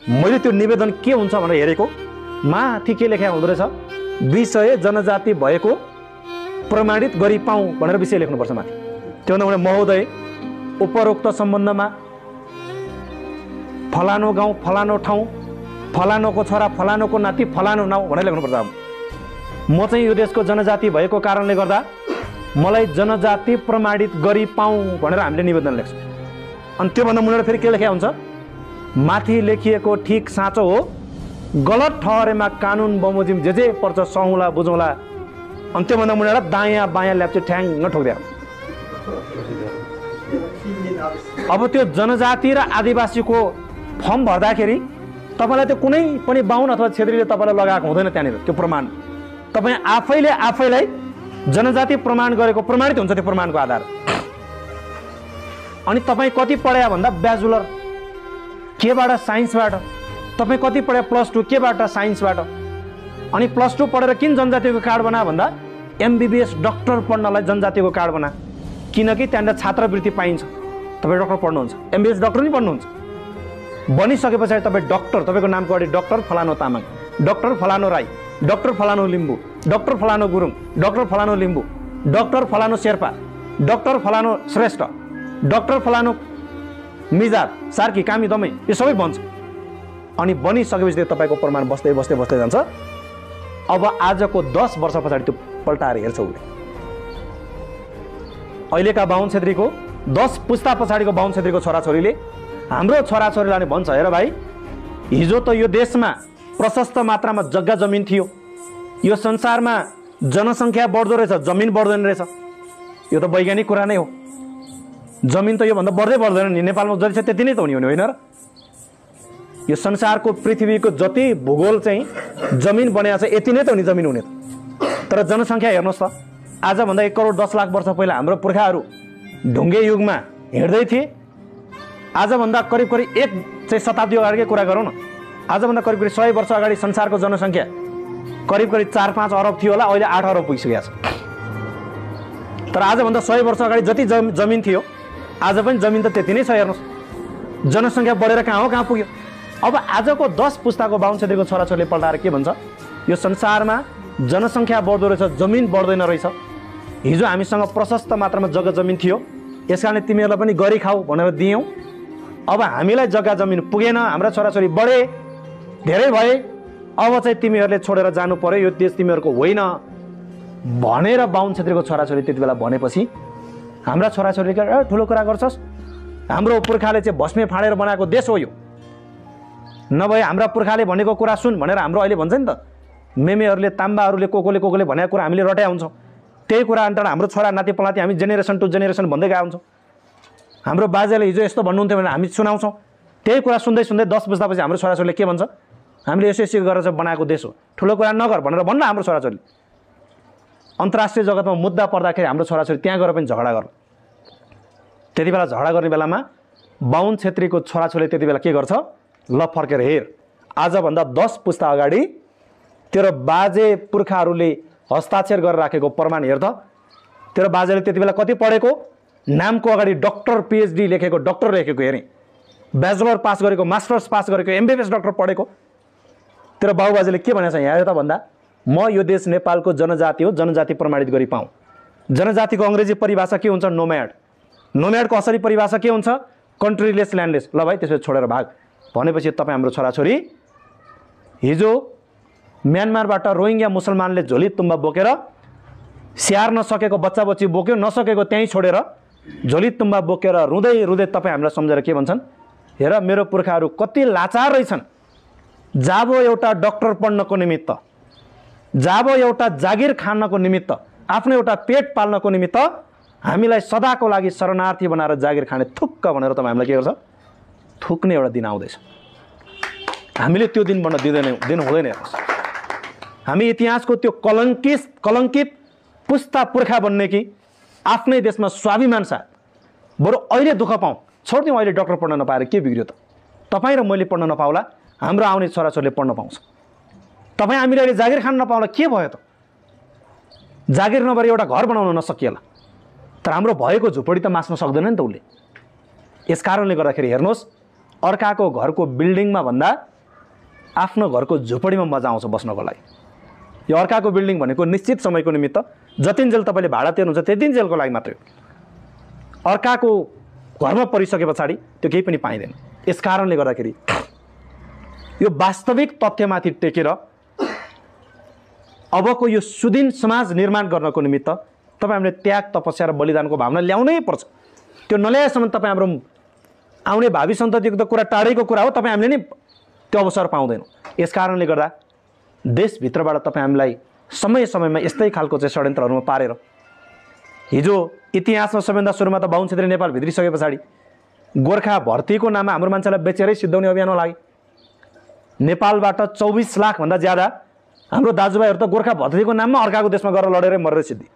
मैले त्यो निवेदन के हुन्छ भनेर हेरेको, माथि के लेखा हुँदो रहेछ, विषय जनजाति भएको प्रमाणित गरी पाऊँ भनेर विषय लेख्नुपर्छ माथि। त्योभन्दा भने महोदय उपरोक्त सम्बन्धमा फलानो गाउँ फलानो ठाउँ फलानोको छोरा फलानोको नाति फलानो नाउँ भनेर लेख्नुपर्छ। म चाहिँ यो देशको जनजाति भएको कारणले गर्दा मलाई जनजाति प्रमाणित गरी पाऊँ भनेर हामीले निवेदन लेख्छौँ। अनि त्योभन्दा मुनिबाट फेरि के लेखेको हुन्छ, माथि लेखिएको ठिक साँचो हो, गलत ठहरेमा कानुन बमोजिम जे पर्छ सहौँला बुझौँला। अनि त्योभन्दा मुनिबाट दायाँ बायाँ ल्याप्चे ठ्याङ्ग ठोकिदिएको। अब त्यो जनजाति र आदिवासीको फर्म भर्दाखेरि तपाईँलाई त्यो कुनै पनि बाहुन अथवा क्षेत्रीले तपाईँलाई लगाएको हुँदैन। त्यहाँनिर त्यो प्रमाण तपाईँ आफैले आफैलाई जनजाति प्रमाण गरेको प्रमाणित हुन्छ त्यो प्रमाणको आधार। अनि तपाईँ कति पढायो भन्दा ब्याचलर केबाट साइन्सबाट, तपाईँ कति पढायो +2 केबाट साइन्सबाट। अनि +2 पढेर किन जनजातिको कार्ड बना भन्दा MBBS डक्टर पढ्नलाई जनजातिको कार्ड बना, किनकि त्यहाँनिर छात्रवृत्ति पाइन्छ। तपाईँ डक्टर पढ्नुहुन्छ, MBBS डक्टर नि पढ्नुहुन्छ, बनिसके पछाडि तपाईँ डक्टर, तपाईँको नामको अगाडि डक्टर फलानो तामाङ, डक्टर फलानो राई, डक्टर फलानो लिम्बू, डक्टर फलानो गुरुङ, डक्टर फलानो लिम्बू, डक्टर फलानो शेर्पा, डक्टर फलानो श्रेष्ठ, डक्टर फलानो मिजात सार्की कामी दमै, यो सबै बन्छ। अनि बनिसकेपछि तपाईँको प्रमाण बस्दै बस्दै बस्दै जान्छ। अब आजको 10 वर्ष पछाडि त्यो पल्टाएर हेर्छ उसले। अहिलेका बाहुन छेत्रीको 10 पुस्ता पछाडिको बाहुन छेत्रीको छोराछोरीले हाम्रो छोराछोरीलाई भन्छ, हेर भाइ, हिजो त यो देशमा प्रशस्त मात्रामा जग्गा जमिन थियो, यो संसारमा जनसङ्ख्या बढ्दो रहेछ, जमिन बढ्दैन रहेछ। यो त वैज्ञानिक कुरा नै हो। जमिन त योभन्दा बढ्दै बढ्दैन नि, नेपालमा जति छ त्यति नै त हुने होइन र। यो संसारको पृथ्वीको जति भूगोल चाहिँ जमिन बनेको छ यति नै त हो नि जमिन हुने। तर जनसङ्ख्या हेर्नुहोस् त, आजभन्दा 1 करोड 10 लाख वर्ष पहिला हाम्रो पुर्खाहरू ढुङ्गे युगमा हिँड्दै थिए। आजभन्दा करिब करिब 1 शताब्दी अगाडिकै कुरा गरौँ न, आजभन्दा करिब करिब 100 वर्ष अगाडि संसारको जनसङ्ख्या करिब करिब 4-5 अरब थियो होला, अहिले 8 अरब पुगिसकेको छ। तर आजभन्दा 100 वर्ष अगाडि जति जमिन थियो आज पनि जमिन त त्यति नै छ। हेर्नुहोस् जनसङ्ख्या बढेर कहाँ पुग्यो। अब आजको 10 पुस्ताको बाहुन छेत्रीको छोराछोरीले पल्टाएर के भन्छ, यो संसारमा जनसङ्ख्या बढ्दो रहेछ, जमिन बढ्दैन रहेछ। हिजो हामीसँग प्रशस्त मात्रामा जग्गा जमिन थियो, यसकारणले तिमीहरूलाई पनि गरी खाऊ भनेर दियौँ। अब हामीलाई जग्गा जमिन पुगेन, हाम्रा छोराछोरी बढे, धेरै भए, अब चाहिँ तिमीहरूले छोडेर जानु पर्यो, यो देश तिमीहरूको होइन भनेर बाहुन छेत्रीको छोराछोरी त्यति बेला भनेपछि हाम्रा छोराछोरीले ठुलो कुरा गर्छस्, हाम्रो पुर्खाले चाहिँ भस्मे फाँडेर बनाएको देश हो यो, नभए हाम्रा पुर्खाले भनेको कुरा सुन भनेर हाम्रो अहिले भन्छ नि त। मेमेहरूले ताम्बाहरूले कोकोले भनेको कुरा हामीले रट्या हुन्छौँ। त्यही कुरा अन्त हाम्रो छोरा नाति पलाती हामी जेनेरेसन टु जेनेरेसन भन्दै गएको हुन्छौँ। हाम्रो बाजेले हिजो यस्तो भन्नुहुन्थ्यो भनेर हामी सुनाउँछौँ। त्यही कुरा सुन्दै सुन्दै 10 वर्षपछि हाम्रो छोराछोरीले के भन्छ, हामीले यसो गरेर चाहिँ बनाएको देश हो, ठुलो कुरा नगर भनेर भन्न हाम्रो छोराछोरीले। अन्तर्राष्ट्रिय जगतमा मुद्दा पर्दाखेरि हाम्रो छोराछोरी त्यहाँ गएर पनि झगडा गर्छ। त्यति बेला झगडा गर्ने बेलामा बाहुन छेत्रीको छोराछोरीले त्यति बेला के गर्छ, ल फर्केर हेर, आजभन्दा 10 पुस्ता अगाडि तेरो बाजे पुर्खाहरूले हस्ताक्षर गरेर राखेको प्रमाण हेर त। तेरो बाजेले त्यति बेला कति पढेको, नामको अगाडि डक्टर PhD लेखेको, डक्टर लेखेको हेरेँ, ब्याचलर पास गरेको, मास्टर्स पास गरेको, MBBS डक्टर पढेको। तेरो बाबुबाजेले के भनेको छ यहाँ त भन्दा, म यो देश नेपालको जनजाति हो, जनजाति प्रमाणित गरी पाऊँ। जनजातिको अङ्ग्रेजी परिभाषा के हुन्छ, नोम्याड। नोम्याडको असली परिभाषा के हुन्छ, कन्ट्रीलेस ल्यान्डलेस। ल भाइ त्यसपछि छोडेर भाग भनेपछि तपाईँ हाम्रो छोराछोरी हिजो म्यानमारबाट रोहिङ्ग्या मुसलमानले झोली तुम्बा बोकेर स्याहार नसकेको बच्चा बच्ची बोक्यो, नसकेको त्यहीँ छोडेर झोली तुम्बा बोकेर रुँदै रुँदै तपाईँ हामीलाई सम्झेर के भन्छन्, हेर मेरो पुर्खाहरू कति लाचार रहेछन्, जाबो एउटा डक्टर पढ्नको निमित्त, जाबो एउटा जागिर खानको निमित्त, आफ्नो एउटा पेट पाल्नको निमित्त हामीलाई सदाको लागि शरणार्थी बनाएर जागिर खाने थुक्क भनेर तपाईँ हामीलाई के गर्छ, थुक्ने एउटा दिन आउँदैछ। हामीले त्यो दिन बन्न दिनु हुँदैन। हेर्नुहोस् हामी इतिहासको त्यो कलङ्कित पुस्ता पुर्खा बन्ने कि आफ्नै देशमा स्वाभिमान साथ बरु अहिले दुःख पाऊँ, छोडिदिउँ अहिले डक्टर पढ्न नपाएर के बिग्रियो त। तपाईँ र मैले पढ्न नपाउला, हाम्रो आउने छोराछोरीले पढ्न पाउँछ। तपाईँ हामीले अहिले जागिर खान नपाउला के भयो त, जागिर नभएर एउटा घर बनाउन नसकिएला। तर हाम्रो भएको झुपडी त मास्न सक्दैन नि त उसले। यस कारणले गर्दाखेरि हेर्नुहोस् अर्काको घरको बिल्डिङमा भन्दा आफ्नो घरको झुपडीमा मजा आउँछ बस्नको लागि। यो अर्काको बिल्डिङ भनेको निश्चित समयको निमित्त जतिन्जेल तपाईँले भाडा तिर्नुहुन्छ त्यतिन्जेलको लागि मात्रै हो। अर्काको घरमा परिसके पछाडि त्यो केही पनि पाइँदैन। यस कारणले गर्दाखेरि यो वास्तविक तथ्यमाथि टेकेर अबको यो सुदिन समाज निर्माण गर्नको निमित्त तपाईँ हामीले त्याग तपस्या र बलिदानको भावना ल्याउनै पर्छ। त्यो नल्याएसम्म तपाईँ हाम्रो आउने भावी सन्ततिको त कुरा टाढैको कुरा हो, तपाईँ हामीले नि त्यो अवसर पाउँदैनौँ। यस कारणले गर्दा देशभित्रबाट तपाईँ हामीलाई समय समयमा यस्तै खालको चाहिँ षड्यन्त्रहरूमा पारेर हिजो इतिहासमा सबैभन्दा सुरुमा त बाहुन क्षेत्री नेपाल भित्रिसके पछाडि गोर्खा भर्तीको नाममा हाम्रो मान्छेलाई बेचेरै सिद्धाउने अभियानमा लागे। नेपालबाट 24 लाखभन्दा ज्यादा हाम्रो दाजुभाइहरू त गोर्खा भर्तीको नाममा अर्काको देशमा गएर लडेरै मरेर सिद्धि।